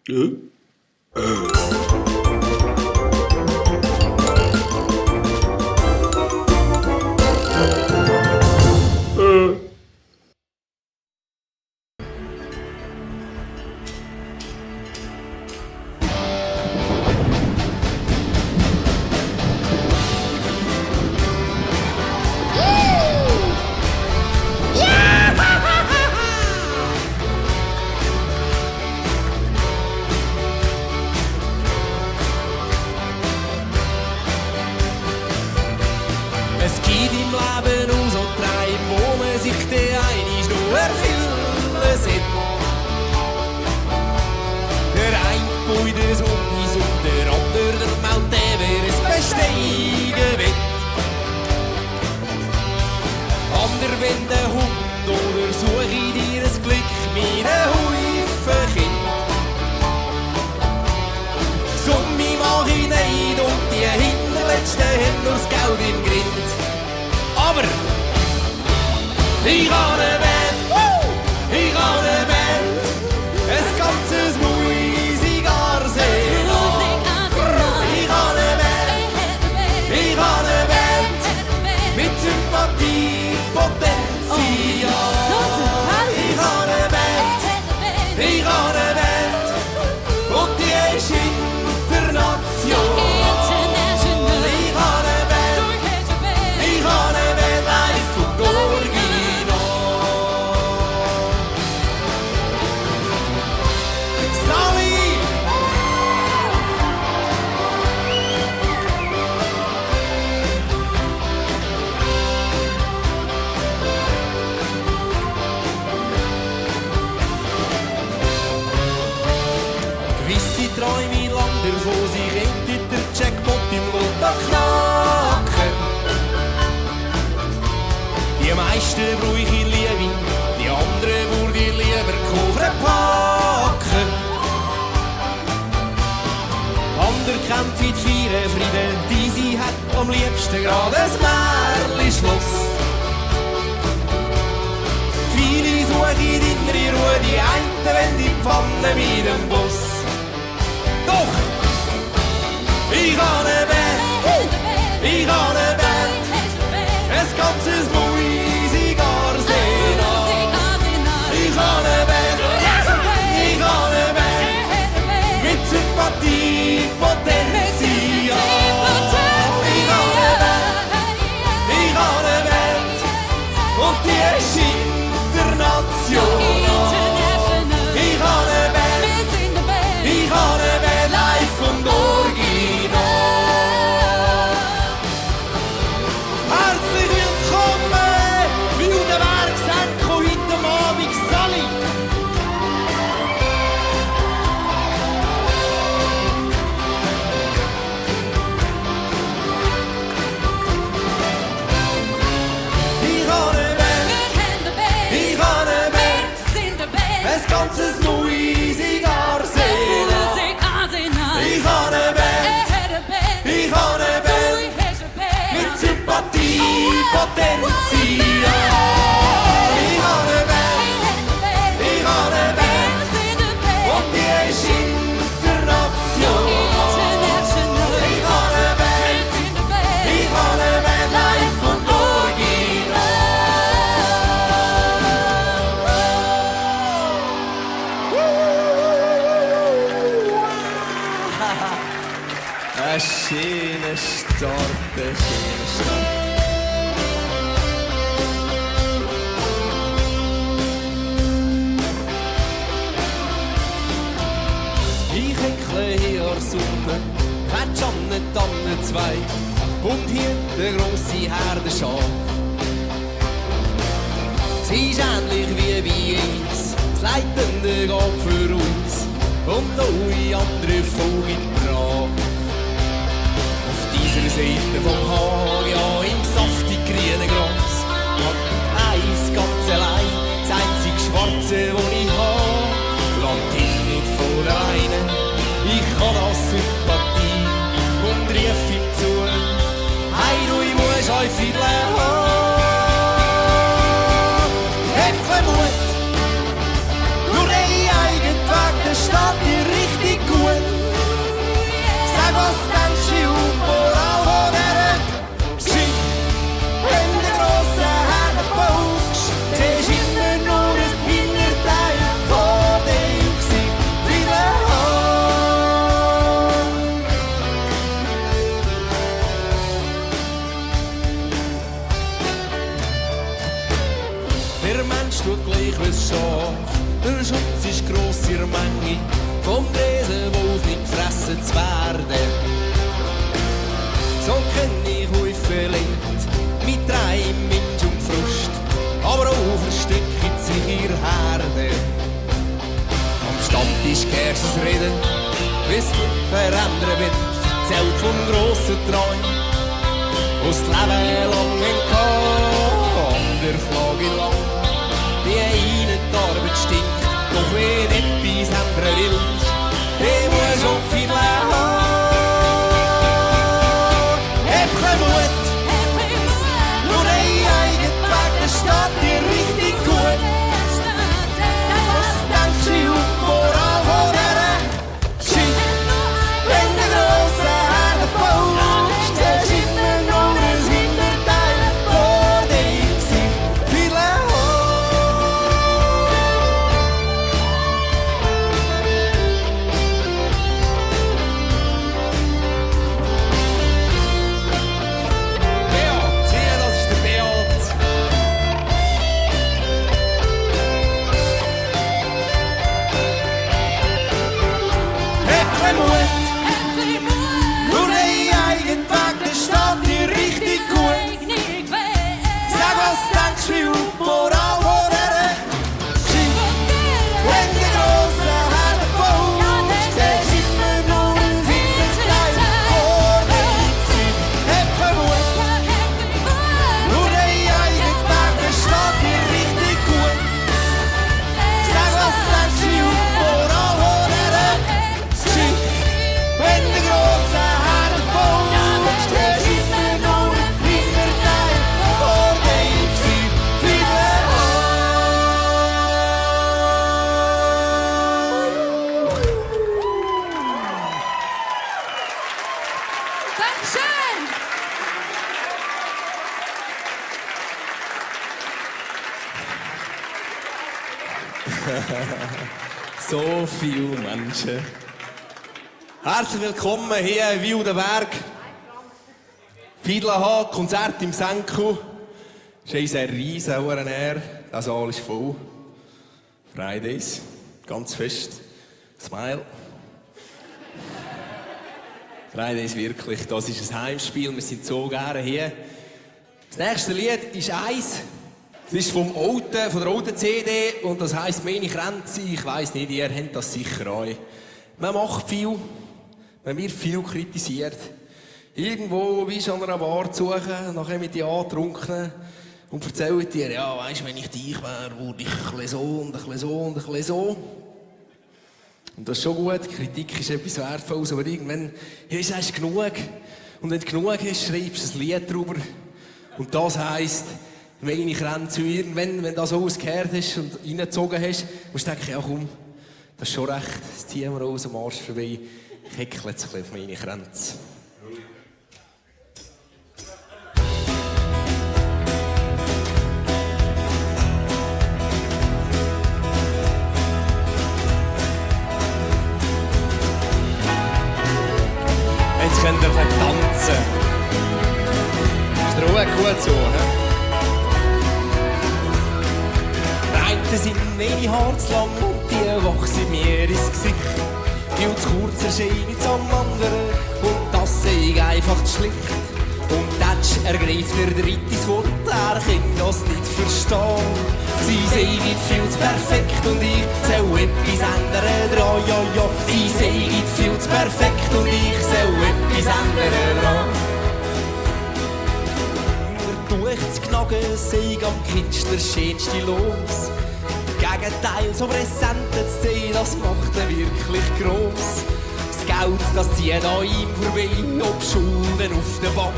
Es gibt im Leben auch so Träume, wo man sich der einmal nur erfüllen sollte. Der eine Boy des Unis und der andere der Mount Everest besteigen will. Ander wenn der Hund oder suche ich dir ein Glück, meine Häufen Kind. Summe mach ich nicht und die Hinterletzten haben nur das Geld im Grind. Aber ich habe eine Band, ich habe eine Band, ein ganzes Musikarsenal. Ich habe eine Band, ich habe eine Band, mit Sympathie, Potenzial. Ich habe eine Band, ich habe eine Band, und die ist international. Träume lang davon, sich endlich der Jackpot im Lotto knacken. Die meisten brauche ich in Liebe, die anderen würde ich lieber Koffer packen. Ander kämpft für die Feier Frieden, die sie hat am liebsten gerade ein Märli-Schloss. Viele suchen in innere Ruhe, die einen wenn die Pfanne mit dem Boss. Doch, ich habe eine Band, ich habe eine Band, ein ganzes Musikarsenal. Ich habe eine Band, ich habe eine Band, mit Sympathie, Potenzial. Ich habe eine Band, ich habe eine Band, und die ist international. Ich habe eine Band, ich habe eine Band, live und original. Herzlich willkommen, Wildenberg Senko, heute Abend Sally. Ich habe eine Band, ich habe eine Band, ein ganzes Musikarsenal. Ich habe eine Band, ich habe eine Band, mit Sympathie, Potenzial. Ich habe eine Band, ich habe eine Band, und die ist international. Ich habe eine Band, ich habe eine Band, live und ein schöner Start, ein schöner Start. Ich häckle hier an der Sonne, hätt schon nicht Tanne zwei, und hier der grosse Herdenschar. Sie ist ähnlich wie bei uns, das Leitende geht für uns, und alle anderen folgen brav. Dieser Seite vom Hag, ja im saftig grünen Gras, hat eins ganz allein, das einzig Schwarze, das ich hab. Land ihn nicht von alleine, ich hab das Sympathie und rief ihm zu: Hey du, ich muss euch Fiedler haben. Hätte Mut, nur den eigenen Weg, der steht dir richtig. vom Riesenwolf nicht gefressen zu werden. So kenn ich euch vielleicht mit Reim, Mensch und Frust, aber auch versteckt sich ihr Herde. Am Stammtisch gehört es reden, wie's verändern wird, erzählt von grossen Träumen, wo's das Leben lang entkommt, der Flagge lang, wie ihnen die Arbeit stinkt, doch wenn etwas ändern willst, der muss schon viel haben. Hab keinen Mut, nur dein eigener Weg, der steht dir richtig gut. Was denkst du auf die Moral von dieser Geschichte? Wenn der grosse Herr baut, stellst du immer nur ein Hinterteil vor deinem Gesicht. Viele Beat, hier, das ist der Beat. Hab keinen Mut, nur dein eigener Weg, der steht dir richtig gut. Sag, was denkst du auf die Moral von dieser Geschichte? Wenn der grosse Herr baut, stellst du immer nur ein Hinterteil vor deinem Gesicht. Hab keinen Mut, nur dein eigener Weg, der steht dir richtig gut. Sag, was denkst du auf die Moral von dieser Geschichte? Wenn der grosse Herr baut, stellst du immer nur ein Hinterteil vor deinem Gesicht. Viele Dankeschön! So viele Menschen. Herzlich willkommen hier in Wildenberg. Fiedler Konzert im Senku. Es ist ein riesen Ehre. Der Saal ist voll. Fridays, ganz fest. Smile. Fridays wirklich, das ist ein Heimspiel. Wir sind so gerne hier. Das nächste Lied ist eins. Das ist von der alten CD und das heisst «Meine Grenze». Ich weiss nicht, ihr habt das sicher auch. Man macht viel, man wird viel kritisiert. Irgendwo wie an einer Bar zu suchen, nachher mit dir angetrunken und erzählt dir, ja, weisst, wenn ich dich wäre, würde ich ein bisschen so und ein bisschen so und ein bisschen so. Und das ist schon gut, Kritik ist etwas Wertvolles, aber irgendwann, ja, sagst du genug. Und wenn du genug hast, schreibst du ein Lied drüber. Und das heisst, meine Grenze. Irgendwann, wenn du das alles gehört hast und reingezogen hast, musst du denken, ja komm, das ist schon recht, das ziehen wir aus dem Arsch vorbei. Ich heckle jetzt ein bisschen auf meine Grenze. Jetzt könnt ihr tanzen. Ist der Ruhe gut so, he? Die sind meine Haare zu lang und die wachsen mir ins Gesicht. Viel zu kurz erscheint es am anderen und das sehe ich einfach zu schlicht. Und Tatsch ergreift der drittes Wort, er kann das nicht verstehen. Sie sei viel zu perfekt und ich soll etwas ändern dran, ja, ja. Sie sei viel zu perfekt und ich soll etwas ändern dran. Durch zu knacken sei am Künstler schönste los. Gegenteil, so präsent zu sehen, das macht ihn wirklich gross. Das Geld, das zieht an ihm vorbei, ob Schulden auf der Bank.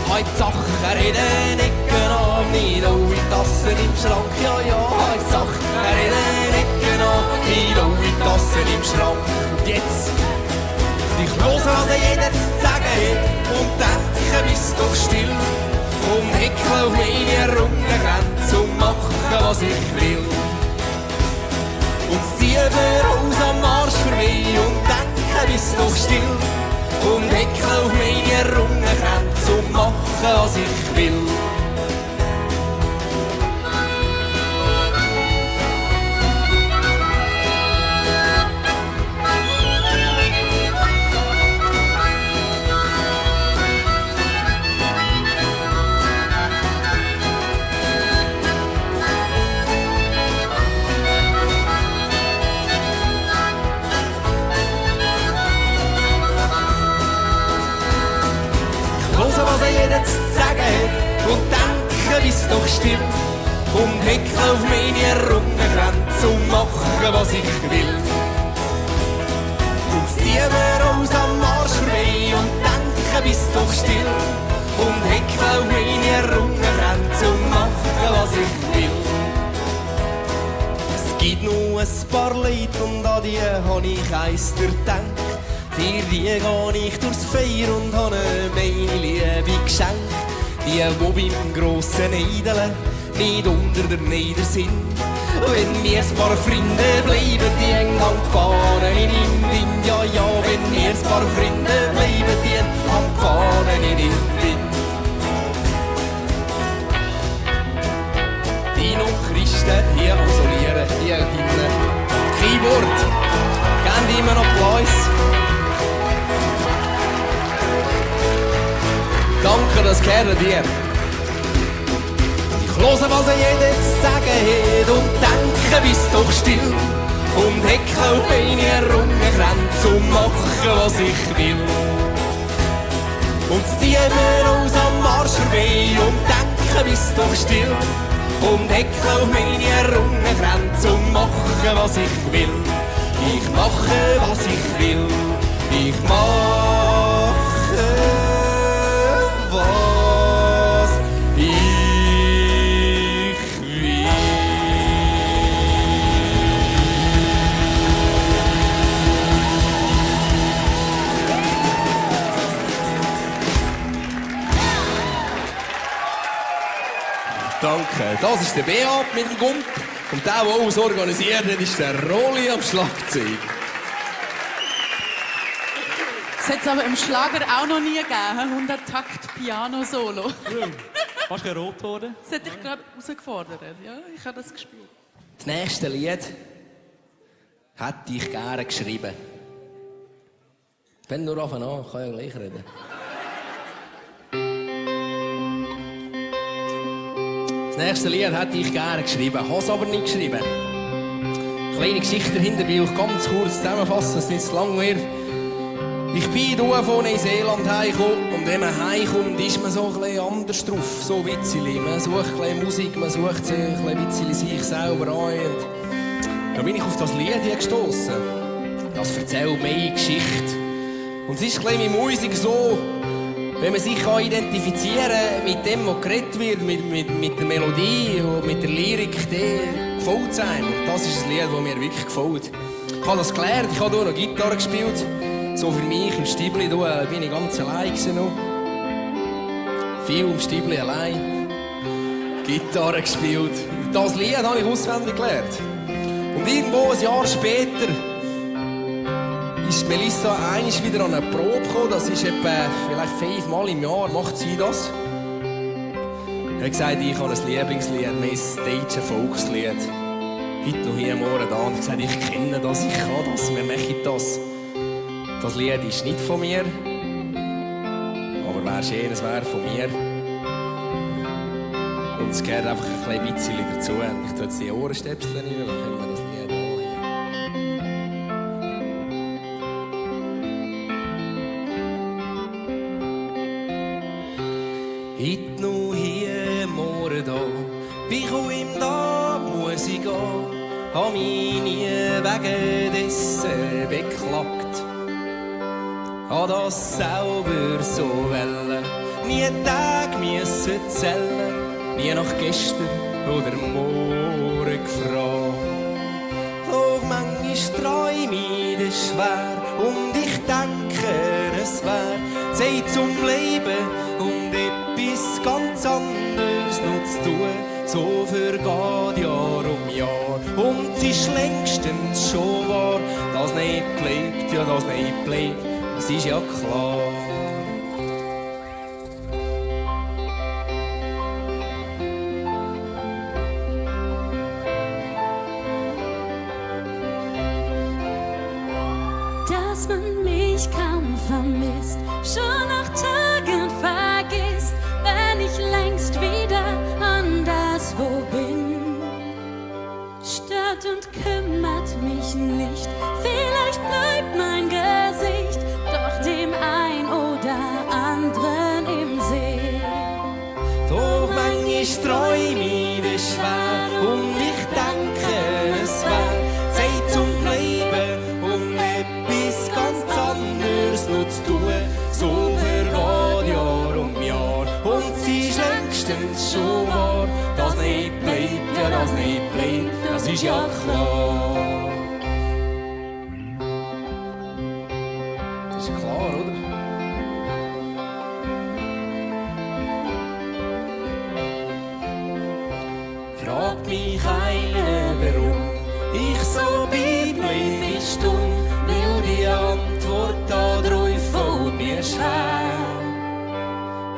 Hauptsache, er hat eine Ecke an, nicht alle Tassen im Schrank. Ja, ja, Hauptsache, er hat eine Ecke an, nicht alle Tassen im Schrank. Und jetzt, ich höre, was jeder zu sagen hat und denke, bist doch still. Und heckle auf meine runde Grenze und mache, was ich will. Und ziehe mir aus am Arsch vorbei und denke, bist doch still. Und heckle auf meine runde Grenze und mache, was ich will. doch still und hecke auf meine Rundengrenze und mache, was ich will. Und ziehe mir aus am Arsch vorbei und denke, bist doch still und hecke auf meine Rundengrenze und mache, was ich will. Es gibt nur ein paar Leute und an die habe ich eins gedacht. Für die gehe ich durchs Feuer und habe meine Liebe geschenkt. Die beim grossen Eideln nicht unter der Neider sind. Wenn wir ein paar Freunde bleiben, die eng an die Fahne in den Wind. Ja, ja, wenn wir ein paar Freunde bleiben, die eng an die Fahne in den Wind. Dino Christen hier absolieren, hier hinten. Keyboard, geben immer noch Applaus. Danke, das gehört dir. Ich höre, was jeder zu sagen hat und denke, bist doch still. Und hecke auf meine Rundengrenze und mache, was ich will. Und ziehe mir aus am Arsch vorbei und denke, bist doch still. Und hecke auf meine Rundengrenze und mache, was ich will. Ich mache, was ich will. Ich mache, was ich will. Danke. Das ist der Beat mit dem Gump. Und der alles organisiert hat, ist der Rolli am Schlagzeug. Das hat es aber im Schlager auch noch nie gegeben. 100 Takt Piano-Solo. Fast rot geworden. Das hätte ich gerade herausgefordert. Ja, ich habe das gespielt. Das nächste Lied hätte ich gerne geschrieben. Wenn nur auf und an, kann ich ja gleich reden. Das nächste Lied hätte ich gerne geschrieben, habe es aber nicht geschrieben. Kleine Geschichte dahinter, will ich ganz kurz zusammenfassen, dass es nicht zu lang wird. Ich bin hier von Neuseeland heimgekommen und wenn man heimkommt, ist man so ein bisschen anders drauf, so ein bisschen. Man sucht ein bisschen Musik, man sucht sich ein bisschen sich selber an. Und da bin ich auf das Lied hier gestossen. Das erzählt meine Geschichte. Und es ist ein bisschen mit Musik so, wenn man sich identifizieren kann mit dem, was geredet wird, mit der Melodie und mit der Lyrik, dann gefällt es einem. Und das ist ein Lied, das mir wirklich gefällt. Ich habe das gelernt, ich habe hier noch Gitarre gespielt. So für mich im Stiebli, da bin ich ganz allein noch. Viel im Stiebli allein. Gitarre gespielt. Das Lied habe ich auswendig gelernt. Und irgendwo ein Jahr später ist Melissa einmal wieder an eine Probe gekommen. Das ist etwa vielleicht 5-mal im Jahr, macht sie das. Er hat gesagt, ich habe ein Lieblingslied, mein Stage Volkslied. Heute noch hier, morgen da. Und ich habe gesagt, ich kenne das, ich kann das, wir machen das. Das Lied ist nicht von mir, aber wäre schön, es wäre von mir. Und es gehört einfach ein bisschen dazu. Ich tue jetzt die Ohrenstöpsel rein, dann können wir das Lied anhören. Heute noch hier, morgen da, bin ich ihm da, muss ich gehen. Hab mich nie wegen dessen beklagt. Hab das selber so wollen, nie Tag müssen zählen, nie nach gestern oder morgen gefragt. Doch manchmal träume ich das schwer und ich denke, es wär Zeit zum Leben und etwas ganz anderes noch zu tun. So vergeht Jahr um Jahr und es ist längstens schon wahr, dass nicht bleibt, ja das nicht bleibt. Das ist ja klar. Dass man mich kaum vermisst, schon nach Tagen vergisst, wenn ich längst wieder anderswo bin. Stört und kümmert mich nicht, vielleicht bleibt mein Gesicht doch dem ein oder anderen im See. Doch manchmal träume noch zu tun. So vergeht Jahr um Jahr und sie ist längstens schon wahr. Das nicht bleibt, ja das nicht bleibt, das ist ja klar. Das ist klar, oder? Fragt mich einer, warum ich so bin, bist du, weil die Antwort darauf fällt mir schwer.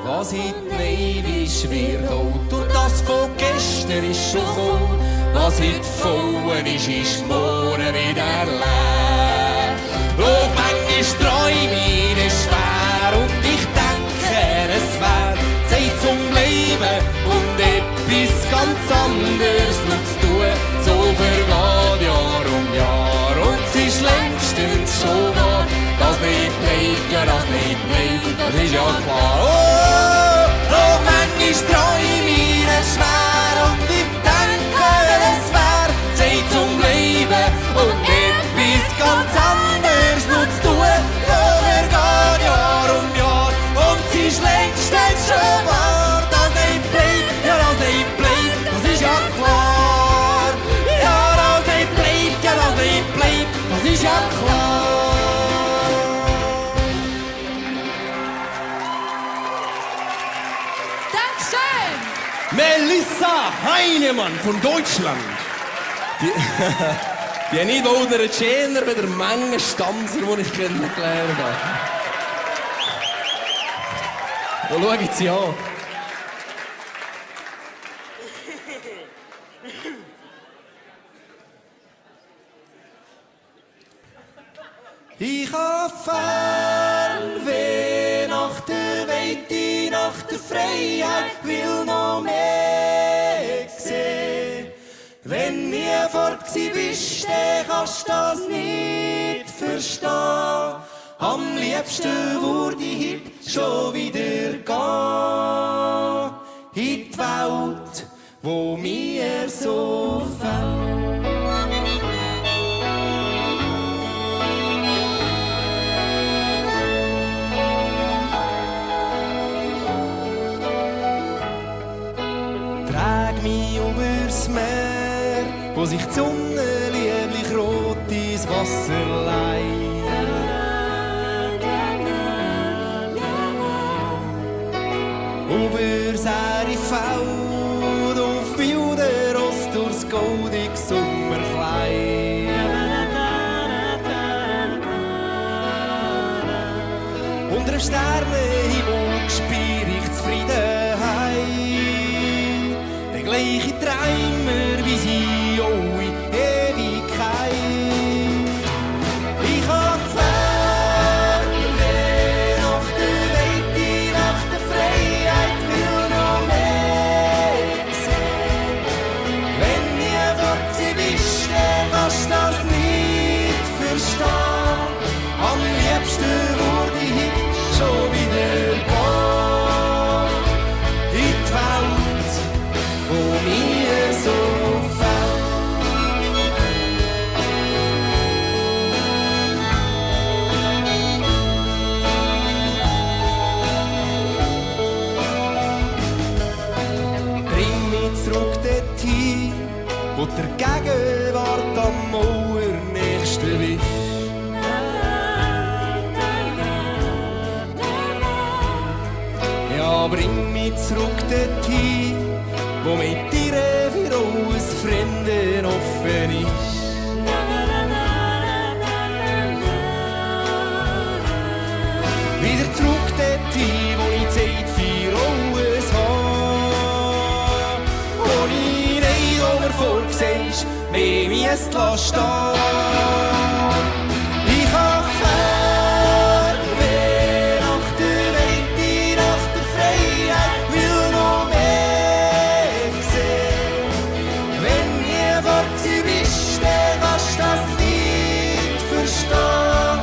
Was heute neidisch wird alt und das von gestern ist schon cool. Was heute voll ist morgen wieder leer. Doch manchmal träume ich es schwer und ich denke, es wär Zeit zum Leben und etwas ganz anderes noch zu tun. So vergeht Jahr um Jahr und es ist längstens schon wahr. Das nicht bleibt, ja das nicht bleibt, das ist ja klar. Oh, doch manchmal träume ich es schwer und ich denke, es wär Zeit zum Leben und etwas ganz anderes noch zu tun. So vergeht Jahr um Jahr und es ist längstens schon wahr. Das nicht bleibt, ja das nicht bleibt, das ist ja klar. Ja das nicht bleibt, ja das nicht bleibt, das ist ja klar. Dankeschön! Melissa Heinemann von Deutschland. Die nicht ohne Schäner bei der Menge Stanzer, die ich kennengelernt habe. Ja, schaut sie an. Ich habe Fernweh nach der Weite, nach der Freiheit, will noch mehr sehen. Wenn du nie fort gsi bist, dann kannst du das nicht verstehen. Am liebsten würde ich heute schon wieder gehen. In die Welt, wo mir so fällt. Trag mich übers Meer, wo sich die Sonne lieblich rot ins Wasser leiht. Übers Feld auf wilden Ross durchs goldige Sommerkleid. Unter dem Sternenhimmel spür ich Zufriedenheit. Der gleiche Träumer wie sie auch in Ewigkeit. Ich hab Fernweh nach der Weite, nach der Freiheit, will noch mehr sehen. Wenn du fort gsi bist, dann kannst du das nicht verstehen. Am liebsten würde ich heute schon wieder gehen. In die Welt, wo mir so fällt. Bring mich zurück dorthin, wo der Gegenwart am allernächsten ist. Ja, bring mich zurück dorthin, wo mit dir für alles Fremden offen ist. Wieder zurück dorthin, wo ich Zeit für alles habe. Wo ich nicht immer vorgesehst, mehr müsst stehen. Ich hab Fernweh nach der Weite, nach der Freiheit, will noch mehr sehen. Wenn du fort gsi bist, dann kannst du das nicht verstehen.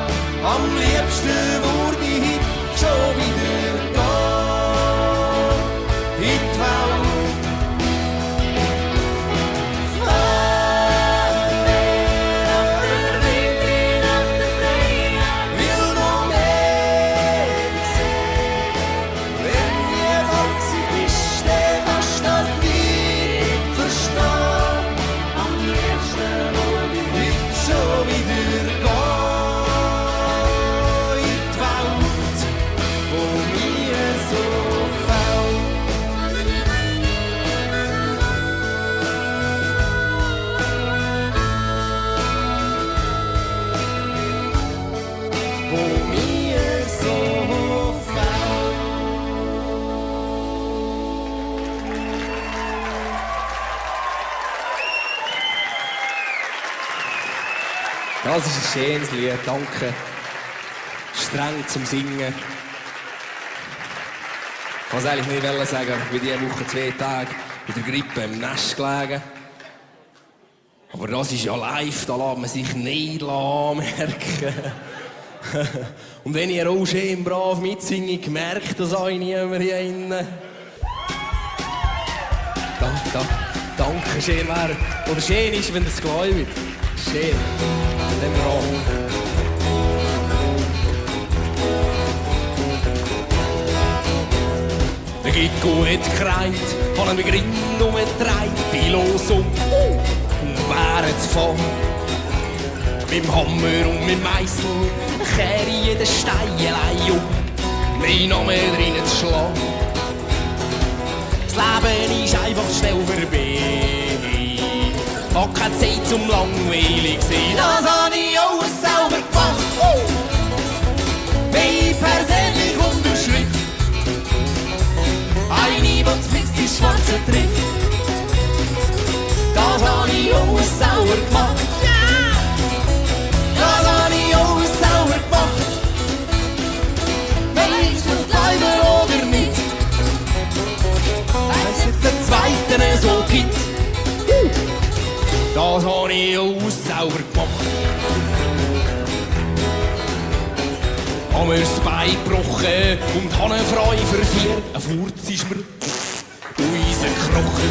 Am liebsten würde ich heute schon wieder gehen. In die Welt. Fernweh nach der wo mir so fehlt. Das ist ein schönes Lied, danke. Streng zum Singen. Ich wollte eigentlich nicht sagen, ich bin diese Woche 2 Tage mit der Grippe im Nest gelegen. Aber das ist ja live, da lässt man sich nicht merken. Und wenn ihr auch schön brav mitsingt, merkt das auch niemand hier innen. Danke, schön wäre. Oder schön ist, wenn ihr es glaubt. Schön. Nehmen wir an. Der Gicko hat gekreit, hat einen Begriff umgedreht, die los und wären zu fahren. Mit dem Hammer und mit dem Meißel kehre ich jeden Stein meinen Namen drinnen zu schlagen. Das Leben ist einfach schnell vorbei. Hab keine Zeit zum langweilig sein. Das habe ich alles selber gemacht. Meine persönliche Unterschrift. Eine, die zumindest die Schwarze trifft. Das habe ich alles selber gemacht. Das habe ich alles selber gemacht. Weisst du, bleiben oder nicht? Weisst jetzt der Zweite so gibt. Das habe ich alles selber gemacht. Hab mir das Bein gebrochen und habe eine Frau verführt. Ein Furz ist mir rausgekrochen.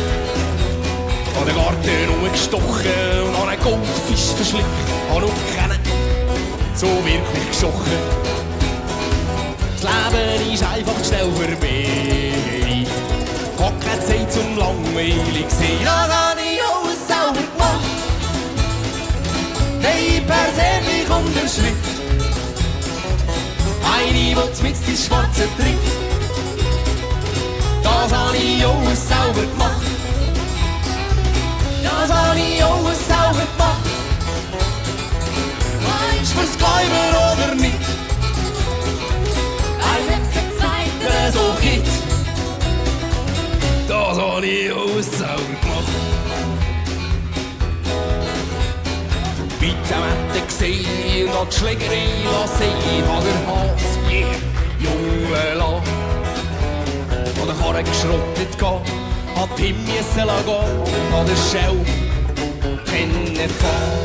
Hab den Garten rumgestochen und hab einen Goldfisch verschlickt. Hab noch keinen so wirklich gestochen. Das Leben ist einfach schnell vorbei. Hab keine Zeit zum langweilig sein. Das hab ich alles selber gemacht. Hey, persönlich Unterschrift. Eine, die zumindest die Schwarze trifft. Das hab ich alles selber gemacht. Das hab ich alles selber gemacht. Weisst fürs Glauben oder nicht? Weil jetzt der Zweite so geht. Das hab ich alles selber gemacht. Weit am Ende gesehen und hat die Schlägerei lassen. Hat der Hass, Junge lassen. Hat der Karre geschrottet gehen, hat ihm müssen gehen. Hat der Schelm kennen fahren.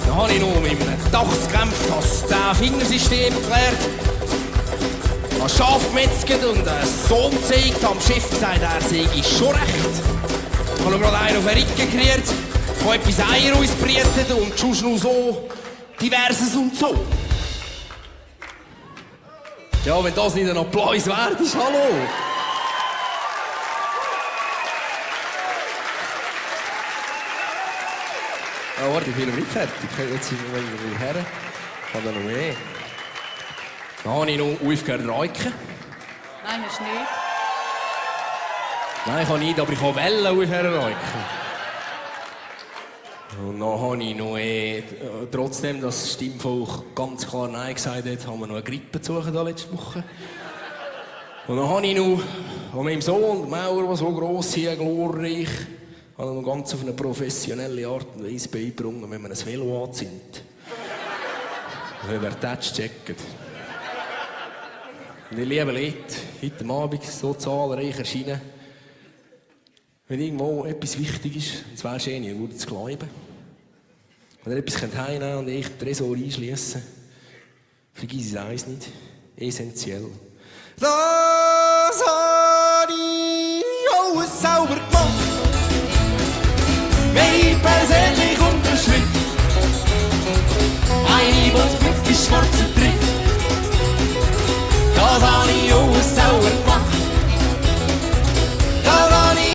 Da hab ich noch mit einem Dachs gekämpft, das 10-Fingersystem erklärt. Ein Schaf gemetzelt und einen Sohn gezeigt, am Schiff gesagt, er sei schon recht. Ich habe gerade einen auf den Rücken gekriegt, der etwas Eier ausbrietet und sonst noch so diverses und so. Ja, wenn das nicht ein Applaus wert ist, hallo! Ja, warte, ich bin noch nicht fertig. Jetzt sind wir wieder her. Ich habe noch mehr. Dann habe ich noch aufgehört reiken. Nein, hast du nicht. Nein, ich kann nicht, aber ich kann Wellen aufhören reiken. Und dann habe ich noch, trotzdem, dass das Stimmvolk ganz klar Nein gesagt hat, haben wir noch eine Grippe gesucht letzte Woche. Und dann habe ich noch an meinem Sohn, der Mauer, der so gross hier, glorreich, habe noch ganz auf eine professionelle Art und Weise beigebracht, wenn man ein Velo anzündet. Wenn wir das checken. Und ich liebe Leute, heute Abend so zahlreich erscheinen. Wenn irgendwo etwas wichtig ist, und es wäre schön, ihr würdet es glauben. Wenn ihr etwas heimnehmen könnt und ich den Tresor einschliessen, vergiss es eins nicht. Essentiell. Das habe ich alles selber gemacht. Meine persönliche Unterschrift. Eine, die die Schwarze trifft.